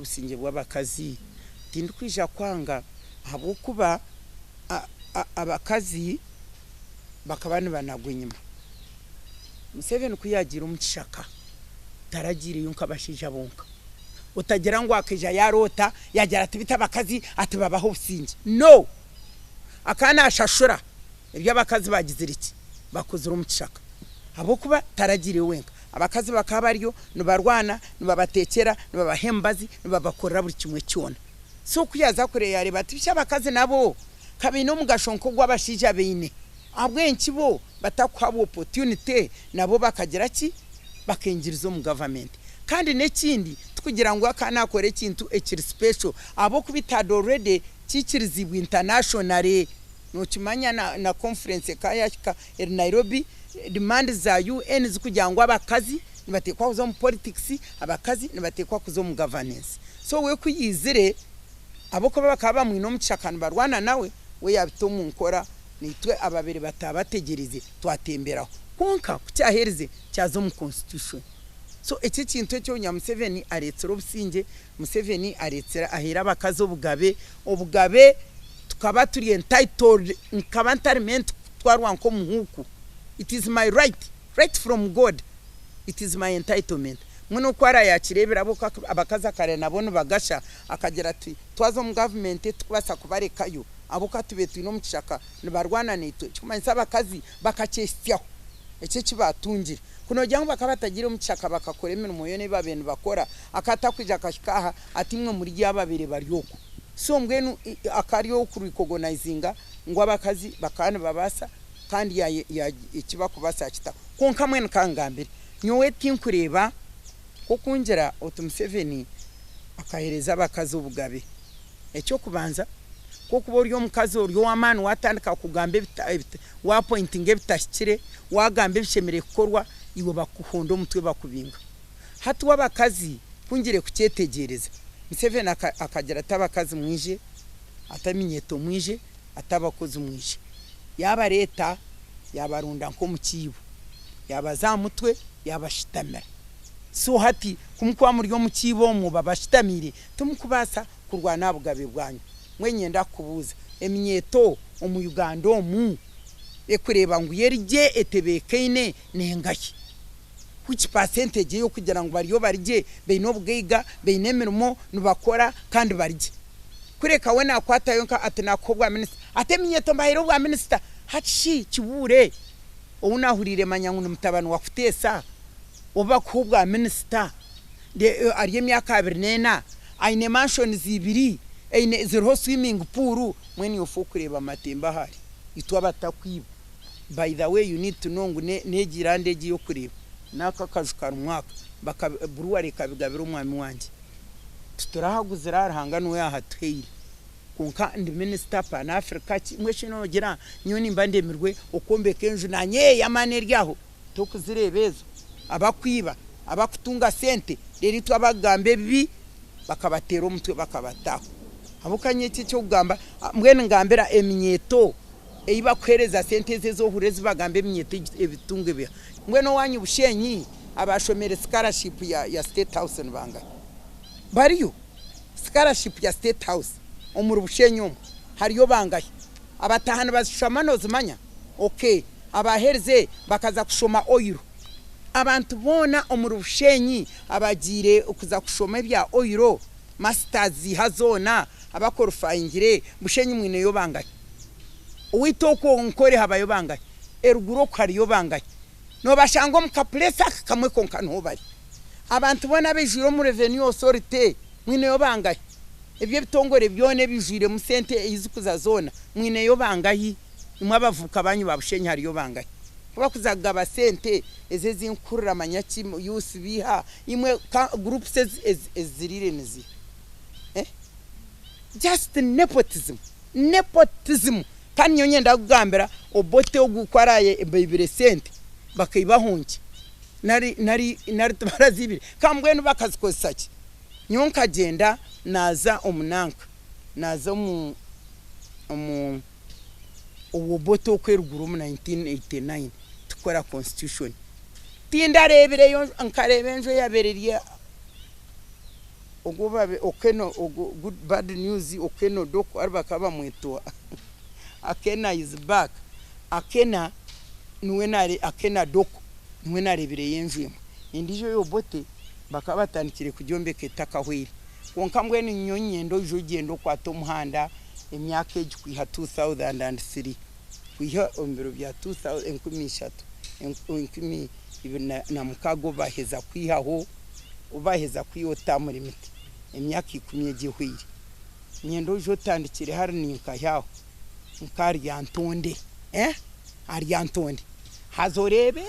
obusingye bw'abakazi? Tindikwija kwanga ahabw'okuba abakazi bakaba nibanagwa enyima. Museveni ku yaagiire omu kishaka taragiireyo nk'abashaija bonka. Otagira ngu akaija yaaroota yaagira ati beitu abakazi ati babahe obusingye. No! Akaba naashashura ebi abakazi baagizire ki? Bakozire omu kishaka. Ahabw'okuba taragiireyo wenka. Abakazi bakaba bariyo nibarwana, nibabateekyera, nibabaha emibazi, nibabakorera buri kimwe kyona. So ku yaaza kure yaareeba ati beitu abakazi nabo ka baine omugasho nk'ogu abashaija baine, ahabw'enki bo batakuhabwa opportunity nabo bakagira ki? Bakaingiriza omu government. Kandi n'ekindi tikugira ngu akaba nakora ekintu ekiri special ahabw'okuba it had already kiikiriziibwe internationally. Nokimanya na na conference ekaba yahika eri Nairobi, demand za UN zikugira ngu abakazi nibateekwa kuza omu politics, abakazi nibateekwa kuza omu governance. So we ku yaizire ahabw'okuba bakaba bamwine omu kishaka nibarwana nawe, we yaabita omu nkora naitwe ababaire bataabategyereize twatemberaho. Kwonka ku kyaherize kyaza omu constitution. So eki ekintu ekyo Nyamuseveni areetsire obusingye, Museveni areetsire ahaire abakazi obugabe, obugabe tukaba turi entitled, nkaba ntari meant kutwarwa nk'omuhuuku, it is my right, right from God, it is my entitlement. Mbwenu oku araayakireebire ahabw'okuba abakazi akareeba nabo nibagasha, akagira ati twaza omu gavumenti titukubaasa kubarekayo ahabw'okuba tubaire twine omu kishaka nibarwana naitwe, ekirikumanyisa abakazi bakakyehitsyaho ekyo eki baatungire. Ku noogira ngu bakaba batagiire omu kishaka bakakora emirimo yoona ei baabaire nibakora, akaba atakwija akahika aha ati imwe muri gye ababaire bari okwo. So mbwenu akaba ari ow'okurikogonaizinga ngu abakazi bakaba nibabaasa kandi eki barikubaasa yaakitaho. Kwonka mbwenu ka ngambire, nyowe tinkureeba nk'oku ngira oti Museveni akaheereza abakazi obugabe. Eky'okubanza, ku okuba ori omukazi ori ow'amaani waatandika kugamba waapointinga ebitahikire, waagamba ebishemereire kukorwa, iwe bakuhonda omutwe bakubinga. Hati we abakazi ku ngire kukyetegyereza, Museveni akagira ati abakazi mwije, ati eminyeeto mwije, ati abakozi mwije. Yaabareeta yaabarunda nk'omu kiibo, yaabaza aha mutwe yaabashutamira. So hati ku mukuba muri omu kiibo omwo babashutamiire, timukubaasa kurwana aha bugabe bwanyu. Mbwenu niinyenda kukubuuza, eminyeeto omu Uganda omu ekureeba ngu yo eri gye etebeekaine nengahi? Which percentage ey'okugira ngu bariyo bari gye, baine obugaiga, baine emirimo, nibakora kandi bari gye? Kureka we naakwatayo nka ati naakuha obwa minisita, ati eminyeeto mbahaire obwa minisita, hati shi kibuure ou naahuriire manya ngu ni mutabani wa Kuteesa obu bakuha obwa minisita? Ari emyaka 24, aine mansions ibiri, eine ziriho swimming pool, mbwenu iwe ofa okureeba Matemba ahu ari, itwe abatakwiba. By the way you need to know ngu n'egi land egi ey'okureeba, n'aka akaju karimu aka, baka brewery ekabigabira omwami wangye. Titurahaguzire aha Ruhanga niwe yaahatuhaire. Kwonka ndi minisita Pan Africa ki, mbwenu shi noogira nyowe nimba ndemirwe okwombeka enju naanye ey'amaani eri aho? Tokuzireeba ezo? Abakwiba, abakutunga sente, reero itwe abakugamba ebibi bakabateera omutwe bakabataho. Ahabw'okuba nyowe eki eky'okugamba, mbwenu ngambira eminyeeto ei bakuheereza sente ezo ezi ohurira ezi bagamba eminyeeto ebitunga ebiha. Mbwenu owaanyu Bushenyi abaashomire scholarship ya State House ni bangahi? Bariyo? Scholarship ya State House omuri Bushenyi omwo hariyo bangahi? Abataaha nibazishoma nozimanya? Ok. Abaaherize bakaza kushoma oil. Abantu boona omuri Bushenyi abagiire kuza kushoma ebya oil, masters ziiha zoona, abakorifayingire, Bushenyi mwineyo bangahi? Owaitu okwo Nkore habayo bangahi? Eruguru okwo hariyo bangahi? Noobashanga omu ka place aka kamwe konka niho bari. Abantu boona abaijwire omu Revenue Authority mwineyo bangahi? Ebyo ebitongore byona ebijwiremu sente ei zikuza zoona mwineyo bangahi? Imwe abavubuka banyu ba Bushenyi hariyo bangahi? Ku bakuza kugaba sente ezi ezi nkuhurira manya ki youths biiha imwe groups eziziriire niziiha? Eh? Just nepotism, nepotism! Kandi nyowe niinyenda kukugambira Obote ogu ku araabaibire sente bakaibaho nkye nari nari nari tibaraziibire ka mbwenu bakazikozesa ki? Nyowe nkagyenda naaza omu nanka naaza omu omu owa Obote okwo eruguru omu 1989 tukora constitution tindareebireyo nkareeba enju eyabaire eri. Ogu babe Okeno ogu good bad news Okeno Doko ari bakaba bamwetwa Akena is back Akena niwe nare Akena Doko niwe narebireyo enju emwe endijo eya Obote bakaba batandikire kugyombeka etakahweire kwonka mbwenu nyowe niinyenda oije ogyende okwate omuhanda emyaka egi kwiha 2003 kwiha omu biro bya 2000 2000 2006 obaheza kwihaho Obu baaheza kwiha otamu limit, emyaka ikumi egi ehweire. Niinyenda oije otandikire hari ninkahi aho, nka ahari Lyantonde, eh, ahari Lyantonde. Haza oreebe,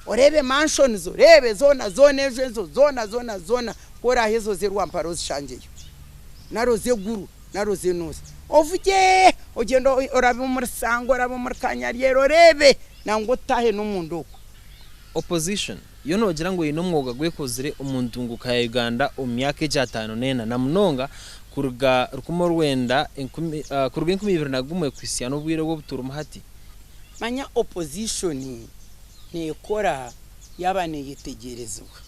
oreebe mansions oreebe zoona zoona ejo ezo zoona zoona zoona, ku oraaheze oze Rwampara ozishangyeyo, nari oze Gulu, nari oze North. Ovugye ogyende orabe omuri Sango, orabe omuri Kanyaryeru oreebe, nangwa otaahe n'omunda okwo. Opposition yo noogira ngu eine omwoga gwekozire omu ntunguka ya Uganda omu myaka egi ataano n'ena na munonga kuruga rukumi orwenda enkumi kuruga 2001 kuhitsya n'obwire obu obuturimu hati. Manya opposition nekora yaaba neyetegyerezibwa.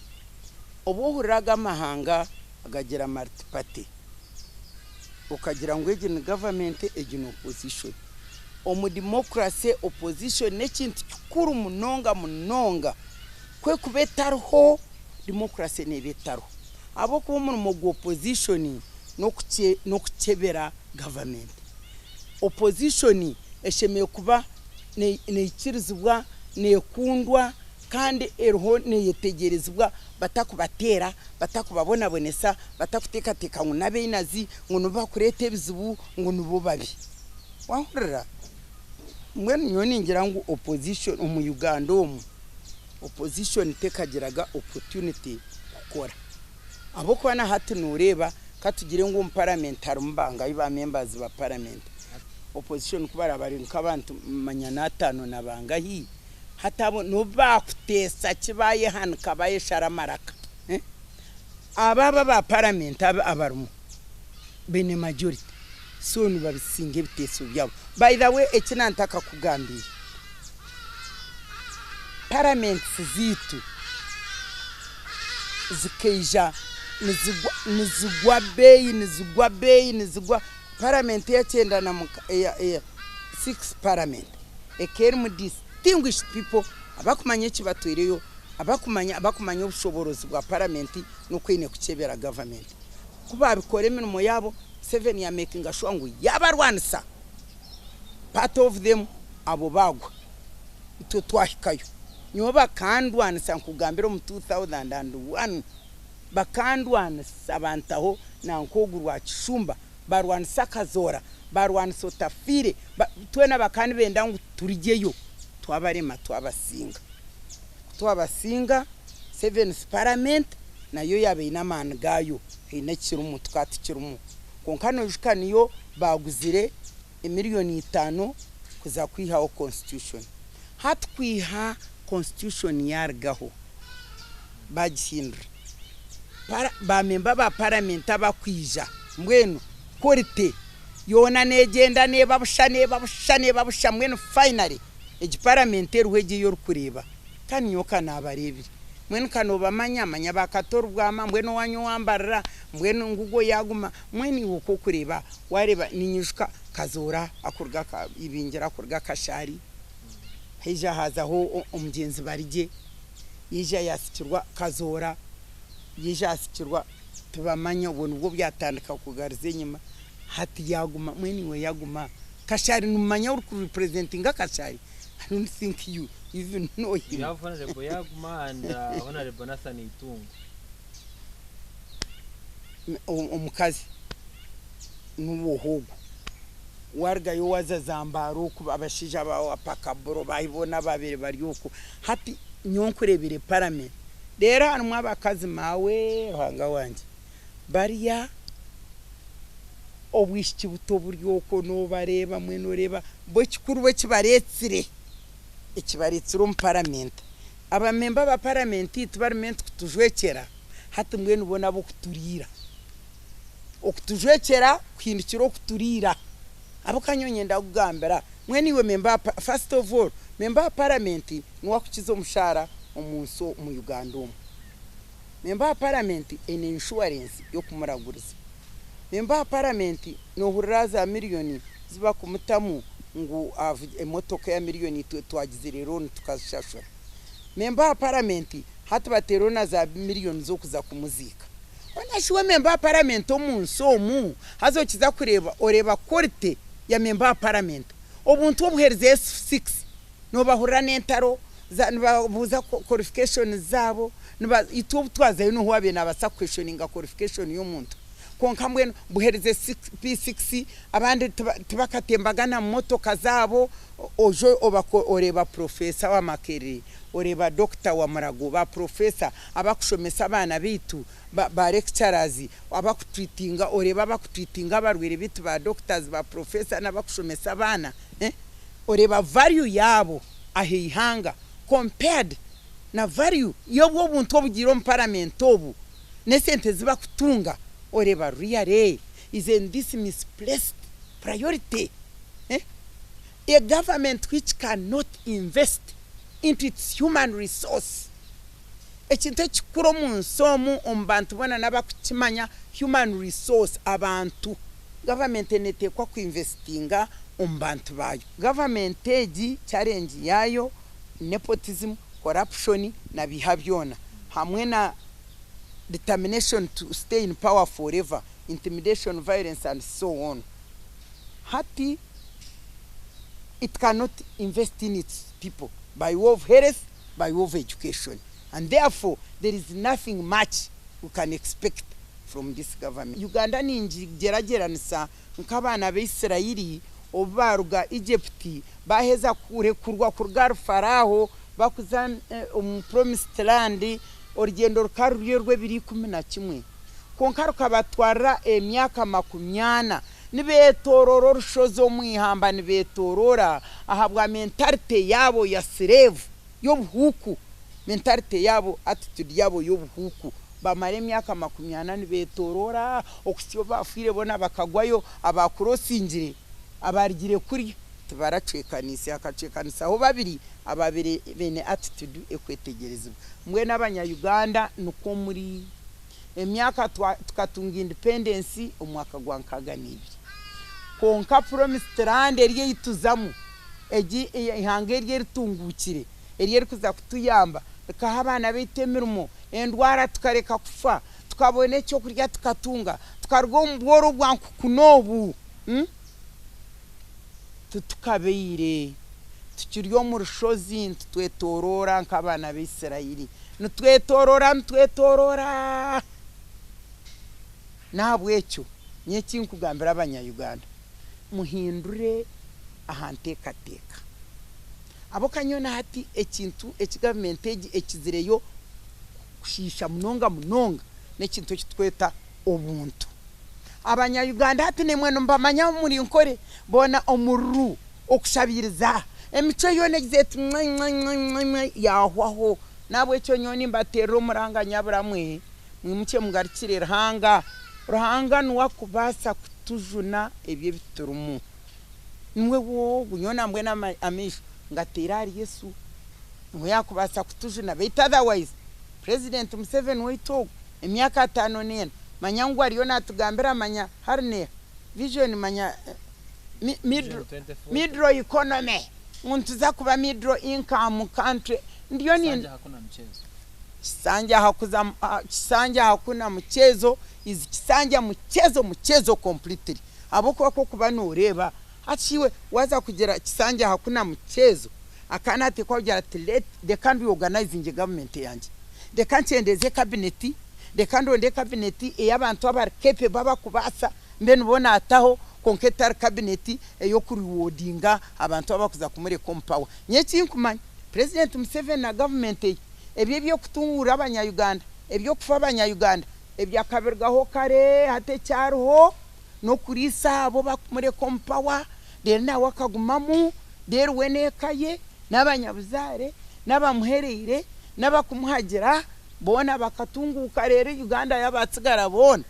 Obu ohurira aga amahanga gagira multi party okagira ngu egi ni government egi ni opposition. Omu democracy opposition n'ekintu kikuru munonga munonga. Ku ekuba etariho, democracy neeba etariho. Ahabw'okuba omurimo gwa opposition n'okukyebera government. Opposition eshemereire kuba neikirizibwa, nekundwa kandi eriho neyetegyerezibwa batakubateera, batakubabonabonesa, batakuteekateeka ngu n'abainazi, ngu nibo bakureeta ebizibu, ngu nibo babi. Wahurira? Mbwenu nyowe ningira ngu opposition omu Uganda omu, opposition tekagiraga opportunity kukora. Ahabw'okuba na hati noreeba katugire ngu omu parliament harimu bangahi ba members ba parliament. Opposition ku baraba bari nk'abantu manya n'ataano na bangahi, hati abo n'obu baakuteesa ki baayehanika baayeshara amaraka, abo aba aba parliament abarimu baine majority so nibabisinga ebiteeso byabo. By the way eki naantakakugambiire, parliaments zaitu zikaija nizigwa nizigwa beeyi nizigwa beeyi nizigwa, parliament eyakyenda na muka eya eya sixth parliament ekaba erimu distinguished people abakumanya eki batwireyo, abakumanya abakumanya obushoboorozi bwa parliament n'oku eine kukyebera government. Ku baabikora emirimo yaabo, Museveni ya makinga sure ngu yaabarwanisa, part of them abo baagwa, itwe twahikayo. Nyowe bakandwanisa nkugambire omu 2001, bakandwanisa bantaho nanka ogu Rwakishumba, barwanisa Kazoora, barwanisa Otafiire, twena bakaba nibenda ngu turugyeyo, twabarema twabasinga. Ku twabasinga, Seventh Parliament nayo yaaba eine amaani gaayo, haine ekirimu tukaba tukirimu. Kwonka noijuka niyo baaguzire emiliyoni itaano kuza kwihaho constitution. Hati kwiha constitution yaarugaho baagihindura, ba member ba parliament abakwija mbwenu quality yoona neegyenda neeba busha neeba busha neeba busha mbwenu finally egi parliament eriho egi ei orikureeba. Ka ninyowe ka naabareebire. Mbwenu ka noobamanya, manya ba Kato Rubwama, mbwenu owaanyu owa Mbarara, mbwenu ngugu oyaaguma, mbwenu iwe oku orikureeba, waareeba ninyijuka Kazoora akuruga Ibingira akuruga Kashaari, haija haazaho omugyenzi Barigye, yaija yaasikirwa Kazoora, yaija yaasikirwa tibamanya, obwo nibwo byatandika kugaruza enyima, hati yaaguma, mbwenu iwe yaguma, Kashaari nimumanya orikurepresentinga Kashaari? I don't think you even know We him. have Honorable Yaguma and Honorable Nathan Itungo. Omukazi nuwoha ogwo? Warugayo waza Zambaara oku abashaija ba Pakaburo bahi boona ababaire bari okwo. Hati nyowe nkureebire parliament reero harimu abakazi maawe Ruhanga wangye barya obwishiki buto buri okwo nobareeba mbwenu oreeba bo ekikuru bo ekibareetsire, ekibareetsire omu paramenti, abamemba ba paramenti tibari meant kutujwekyera, hati mbwenu bo n'ab'okuturiira. Okutujwekyera kuhindukire okuturiira. Ahabw'okuba nyowe niinyenda kukugambira, mbwenu iwe memba wa first of all, memba wa paramenti niwe akukiza omushaara omu nsi omu Uganda omu. Member wa paramenti eine inshuwarensi y'okumuraguriza. Member wa paramenti nohurira za miriyoni zibakumutamu ngu emotoka ya miriyoni itwe twagizire loan tukazishashura. Member wa paramenti hati bateereho na za miriyoni z'okuza kumuziika. Hoona shi we member wa paramenti omu nsi omu haza okiza kureeba oreeba quality ya member wa paramenti obuntu obuherize S6 Noobahurira n'entaro, nibabuuza qualifications zaabo, itwe obu twazayo n'ohu waabaire naabaasa ku questioninga qualification y'omuntu. Kwonka mbwenu buherize P6, abandi tibakatembaga na mu motoka zaabo, oje oreeba Professor wa Makerere, oreeba Doctor wa Murago, ba Professor abakushomesa abaana baitu, ba lecturers abakutreatinga, oreeba abakutreatinga abarwaire baitu ba doctors, ba Professor n'abakushomesa abaana. Oreeba value yaabo aha ihanga compared na value y'obu obuntu obugiire omu parliament obu n'esente ezi bakutunga oreeba really isn't this misplaced priority eh? A government which cannot invest into its human resource ekintu ekikuru omu nsi omu omu bantu boona n'abakukimanya human resource abantu. Gavamenti neteekwa ku investinga omu bantu baayo. Gavamenti egi challenge yaayo nepotism, corruption na biiha byona hamwe na determination to stay in power forever, intimidation, violence and so on. Hati it cannot invest in its people by way of health, by way of education and therefore there is nothing much we can expect from this government. Uganda ningigyeragyeranisa nk'abaana b'Israeli obu baaruga Egypt baaheza kurekurwa kuruga ahari Faraaho bakuza omu promised land, orugyendo rukaba ruri orw'ebiro 11 kwonka rukabatwarira emyaka makumyana nibeetooroora orushozi omu ihamba nibeetooroora ahabwa mentality yaabo ya slave y'obuhuuku, mentality yaabo, attitude yaabo y'obuhuuku. Bamara emyaka makumyana nibeetooroora okuhitsya obu baafiire boona bakagwayo, abaakurosingire, abaarugire kurya tibaracwekaniise, hakacwekanisaho babiri abaabaire baine attitude ekwetegyerezibwa. Mbwenu abanya Uganda nikwo muri. Emyaka tukatunga independence omu mwaka gwa 62 kwonka promised land eri ei tuzamu, egi eihanga eri eritunguukire, eri erikuza kutuyamba rikaha abaana baitu emirimo, endwara tukareka kufa, tukabona ekyokurya tukatunga, tukaruga omu bworo bwa nkukuna obu, titukabaire tukiri omu rushozi nitwetoroora nk'abaana ba Israeli, nitwetoroora nitwetoroora. N'ahabw'ekyo nyowe eki nkugambira abanya-Uganda, muhindure aha nteekateeka. Ahabw'okuba nyowe na hati ekintu eki gavumenti egi ekizireyo kushiisha munonga munonga n'ekintu eki turikweta obuntu. Abanya Uganda hati naimwe nimubamanya ahu muri nkore boona omururu, okushabiiriza, emicwe yoona egizire eti mwe mwe mwe mwe mwe yaahwaho. N'ahabw'ekyo nyowe nimbateerera omuranga nyabura mwe mwimukye mugarukire Ruhanga. Ruhanga niwe akubaasa kutujuna ebi ebi turimu. Niwe w'ogu, nyowe nambwenu amaisho ngateire ahari Yesu, niwe yaakubaasa kutujuna beitu otherwise President Museveni waitu ogu emyaka 54 manya ngu ariyo naatugambira manya hari neeha vision manya middle economy ngu nituza kuba middle income country ndiyo ni Kisanja Kisanja hakuna mchezo is Kisanja mchezo mchezo completely. Ahabw'okuba ku orikuba nooreeba, hati iwe waaza kugira Kisanja hakuna mchezo, akaba naateekwa kugira ati let reka ndi-organizinge gavumenti yangye, reka nkyendeeze kabineti, reka ndonde kabineti ey'abantu abari capable abarikubaasa mbe nibo naataho kwonka etari kabineti ey'oku-rewardinga abantu abarikuza kumureka omu power. Nyowe eki nkumanya, Purezidenti Museveni na gavumenti ye, ebyo eby'okutunguura abanya-Uganda, eby'okufa abanya-Uganda, Ebyo akabirugaho kare, hati ekyariho n'okuriisa abo bakumureka omu power, reero nawe akagumamu, reero we n'eka ye, n'abanyabuzaare, n'abamuhereire, n'abakumuhagira, boona bakatunguuka reero Uganda yabatsigara boona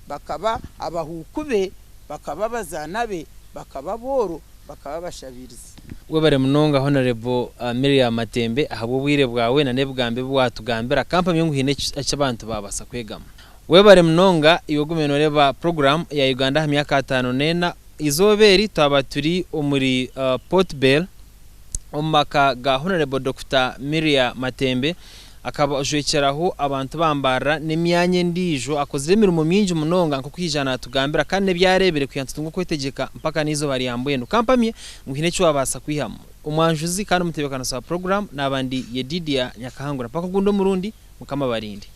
bakaba abahuuku be, bakaba abazaana be, bakaba abooro, bakaba abashabiirizi. Webare munonga Honourable Miriam Matembe ahabw'obwire bwawe na n'ebigambo ebi watugambira kampamye ngu haine eki abantu babaasa kwegamu. Webare munonga iwe ogume noreeba program ya Uganda aha myaka 54. Eizooba eri twaba turi omuri Port Bell omu maka ga Honourable Dokita Miria Matembe akaba ojwekyeraho abantu ba Mbarara n'emyanya endiijo akozire emirimo mingi munonga nk'oku yaija natugambira kandi n'ebi areebire kwiha nitutunga okwetegyeka mpaka n'eizooba rya mbwenu. Kampamye ngu haine eki wabaasa kwihamu. Omwanjuzi kandi omutebeekanisa wa puroguraamu naaba ndi Yedidia Nyakahangura. Mpaka ogundi omurundi, Mukama abarinde.